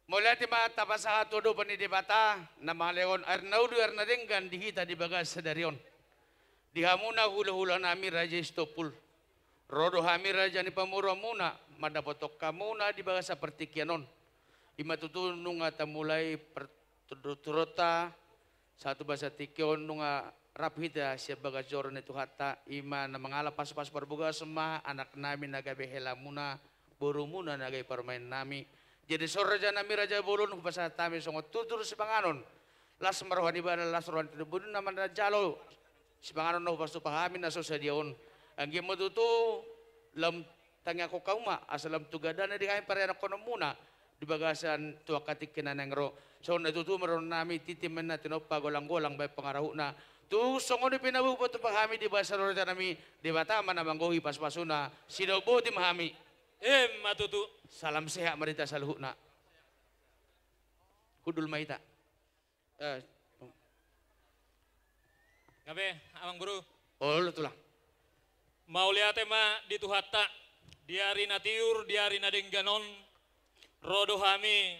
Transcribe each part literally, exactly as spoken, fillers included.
Mauliate ma tapasahat tu adopan ni Debata na mangalehon air na uli air na denggan di hita di bagasan sadari on. Di hamuna hulahulanami Raja Sitompul, ro do hami raja ni pamoruonmuna mandapothon hamuna di bagasan partingkian on. I ma tutu nunga tamulai partuturturonta sahat tu bagasan tingki on nunga rap hita sian bagas joro ni Tuhanta, i ma na mangalap pasupasu parbagason ma anaknami na gabe helamuna, borumuna na gabe parumaennami. Jadi songon rajanami raja bolon hupasahat hami songon tutur sipanganon. Las ma roha ni ibana, las roha ni tondimuna manjalo sipanganon na hupatupa hami na so sadia on. Anggiat ma tutu lam tangiangkon hamu ma asa lam tu gandana di hami parianakkononmuna di bagasan tu angka tingki na naeng ro. Songon na tutu ma dohononnami, titi ma inna tinompa, golanggolang bahen pangarahutna. Tung songon i pe na boi hupatupa hami di bagasan rajanami, Debata ma na manggohi pasupasuna. Sidok botima hami. Emma tutu. Salam sehat ma di hita saluhutna. Hundul ma hita. Eh. Gabe, amang boru. Olo tulang. Mauliate ma di Tuhanta, di ari na tiur, di ari na denggan on, ro do hami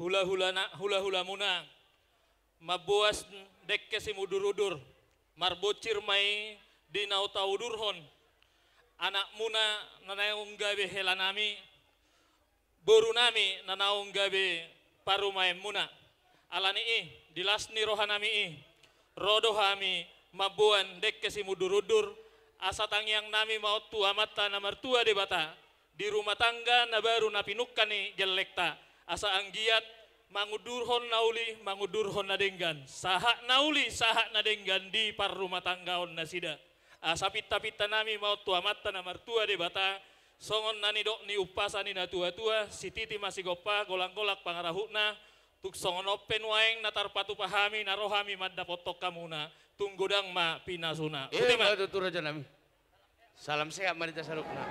hulahulana, hulahulamuna, mamboan dengke simudurudur, marbonsir ma i di na taudurhon anakmuna na naung gabe helanami, borunami na naung gabe parumaenmuna. Ala ni i, di las ni rohanami i, ro do hami mamboan dengke simudurudur, asa tangiangnami ma on tu Amanta na martua Debata, di rumah tangga na baru na pinungka ni gellengta, asa anggiat mangudurhon na uli, mangudurhon na denggan, sahat na uli, sahat na denggan di parrumatanggaon nasida. Asa pintapintanami ma on tu Amanta na martua Debata, songon na nidok ni umpasa ni natuatua, sititi ma sigompa, golanggolang pangarahutna, tung songon on pe nuaeng na tarpatupa hami, na ro hami mandapothon hamuna, tung godang ma pinasuna. Emma tutu rajanami. Salam sehat ma di hita saluhutna.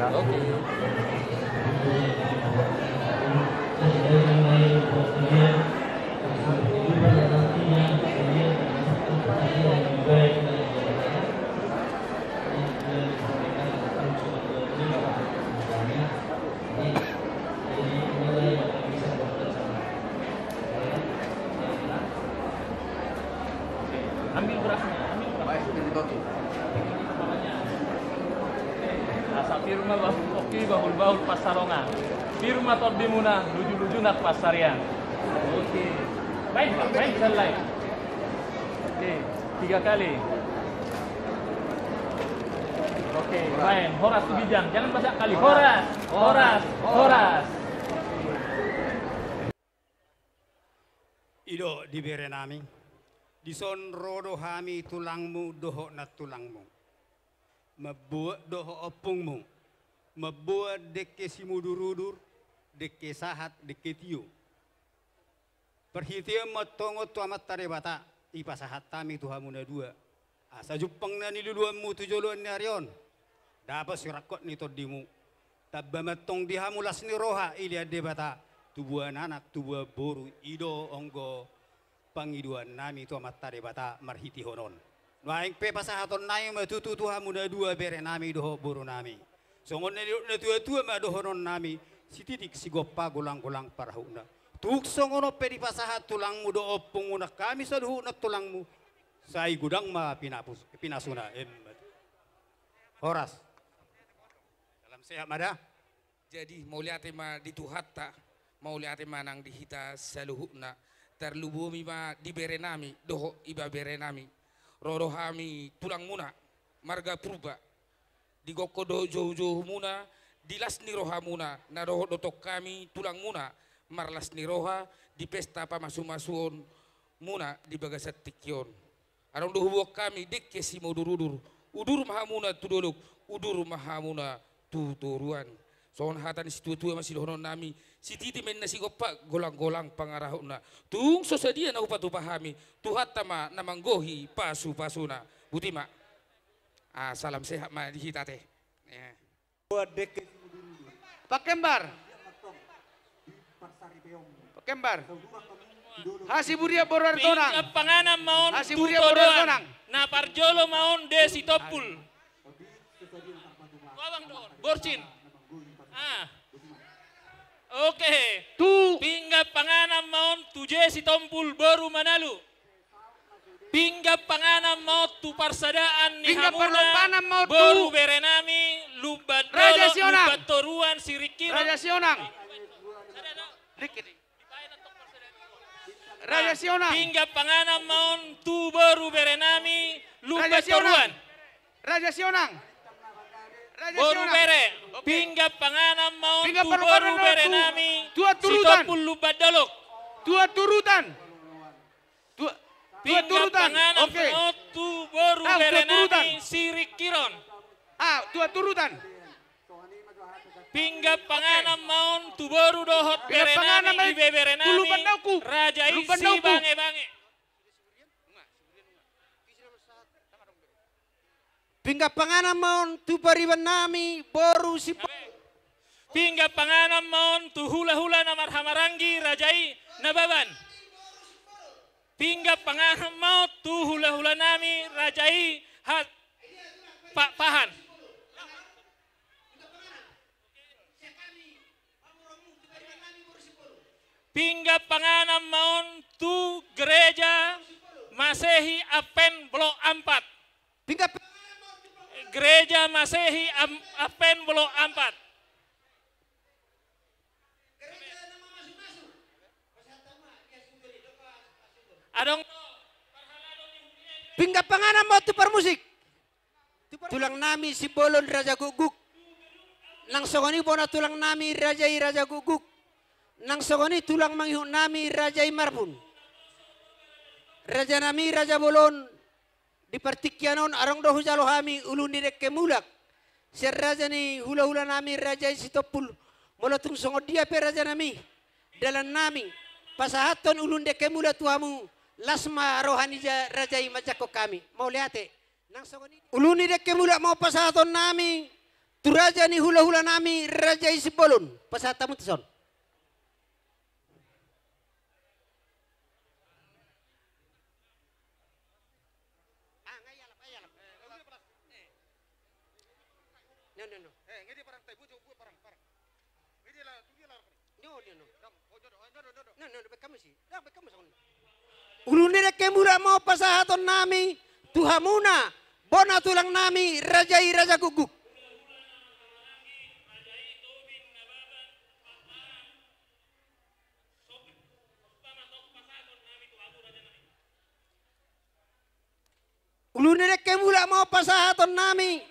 Oke. Ambil berasnya, ambil berasnya. Asa pir ma bahul pongki, bahul-bahul pansalongan. Pir ma tondimuna, luju-luju nang pansarian. Oke. Baik, Pak, baik, selesai. Oke, tiga kali. Oke, main. Horas tu ginjang. Jangan banyak kali. Horas, horas, horas. I do di berenami. Dison ro do hami tulangmu dohot nantulangmu. Mamboan dohot ompungmu. Mamboan dengke simudurudur, dengke sahat, dengke tio. Parhitean ma antong on tu Amanta Debata, ipasahat hami tu hamu na dua. Asa jumpang na niluluanmu tu joloan ni ari on, dapot sirangkot ni tondimu. Tamba ma antong di hamu las ni roha, ilean Debata, tubuan anak, tubuan boru, i do anggo pangidoannami tu Amanta Debata marhitehon on. Nuaeng pe pasahatonnami ma tutu tu hamu na dua berenami dohot borunami. Songon na nidok natuatua ma dohononnami, sititi sigompa golanggolang pangarahutna. Tung songon on pe dipasahat tulangmu dohot ompungmu nang hami saluhutna tulangmu, sai godang ma pinapus-, pinasuna. Emma. Horas. Salam sehat ma da. Jadi, mauliate ma di Tuhanta, mauliate ma nang di hita saluhutna, tarlumobi ma di berenami dohot ibeberenami. Ro do hami tulangmuna, marga Purba, di gokhon dohot joujoumuna, di las ni rohamuna, na dohot do tong hami tulangmuna, marlas ni roha, di pesta pamasumasuonmuna di bagasan tingki on. Adong do huboan hami dengke simudurudur, udur ma hamuna tu dolok, udur ma hamuna tu toruan. Songon hata ni situatua ma sidohononnami, sititi ma inna sigompa, golanggolang pangarahutna. Tung so sadia na hupatupa hami, Tuhanta ma na manggohi pasupasuna. Boti ma. Ah, salam sehat ma di hita ate. Eh. Pakembar. Pakembar. Hasiburian boru Aritonang. Pinggan panganan ma on tu toruan. Hasiburian boru Aritonang. Na parjolo ma on di Sitompul. Borsin. Ah. Oke. Tu. Pinggan panganan ma on tu Jesi Tompul boru Manalu. Pinggan panganan ma on tu parsadaan ni hamuna boru berenami Lumban Dolok, Lumban Toruan, Sirikkiron. Raja Sionang. Raja Sionang. Pinggan panganan ma on tu boru berenami Lumban Toruan. Raja Sionang. Boru bere. Pinggan panganan ma on tu boru berenami Sitompul Lumban Dolok. Tuan turutan. Pinggan panganan ma on tu boru berenami Sirikkiron. Ah, tuan turutan. Pinggan panganan ma on tu boru dohot berenami, ibeberenami Raja i Sibangebange. Pinggan panganan ma on tu pariban nami boru Simbolon. Pinggan panganan ma on tu hulahula na marhahamaranggi Raja i Nababan. Pinggan panganan ma on tu hulahula nami Raja i Hat Pakpahan. Pinggan panganan ma on tu Gereja Masehi Advent Blok Ampat. Pinggan panganan ma on tu Gereja Masehi Am-, Advent Blok Ampat. Adong. Pinggan panganan ma on tu parmusik. Tulang nami Simbolon Raja Gukguk. Nang songon i bona tulang nami Raja i Raja Gukguk. Nang songon i tulang mangihut nami Raja i Marbun. Raja nami Raja Bolon, di partingkian on adong do hujalo hami ulu ni dengke mulak sian raja ni hulahula nami Raja i Sitompul. Molo tung songon dia pe raja nami, dalan nami pasahathon ulu ni dengke mulak tu hamu, las ma roha ni ja-, raja i manjangkon hami. Mauliate. Nang songon i ulu ni dengke mulak ma on pasahaton nami tu raja ni hulahula nami Raja i Simbolon. Pasahat hamu tu son. Ulu ni dengke mulak ma on pasahaton nami tu hamuna bona tulang nami Raja i Raja Gukguk. Ulu ni dengke mulak ma on pasahaton nami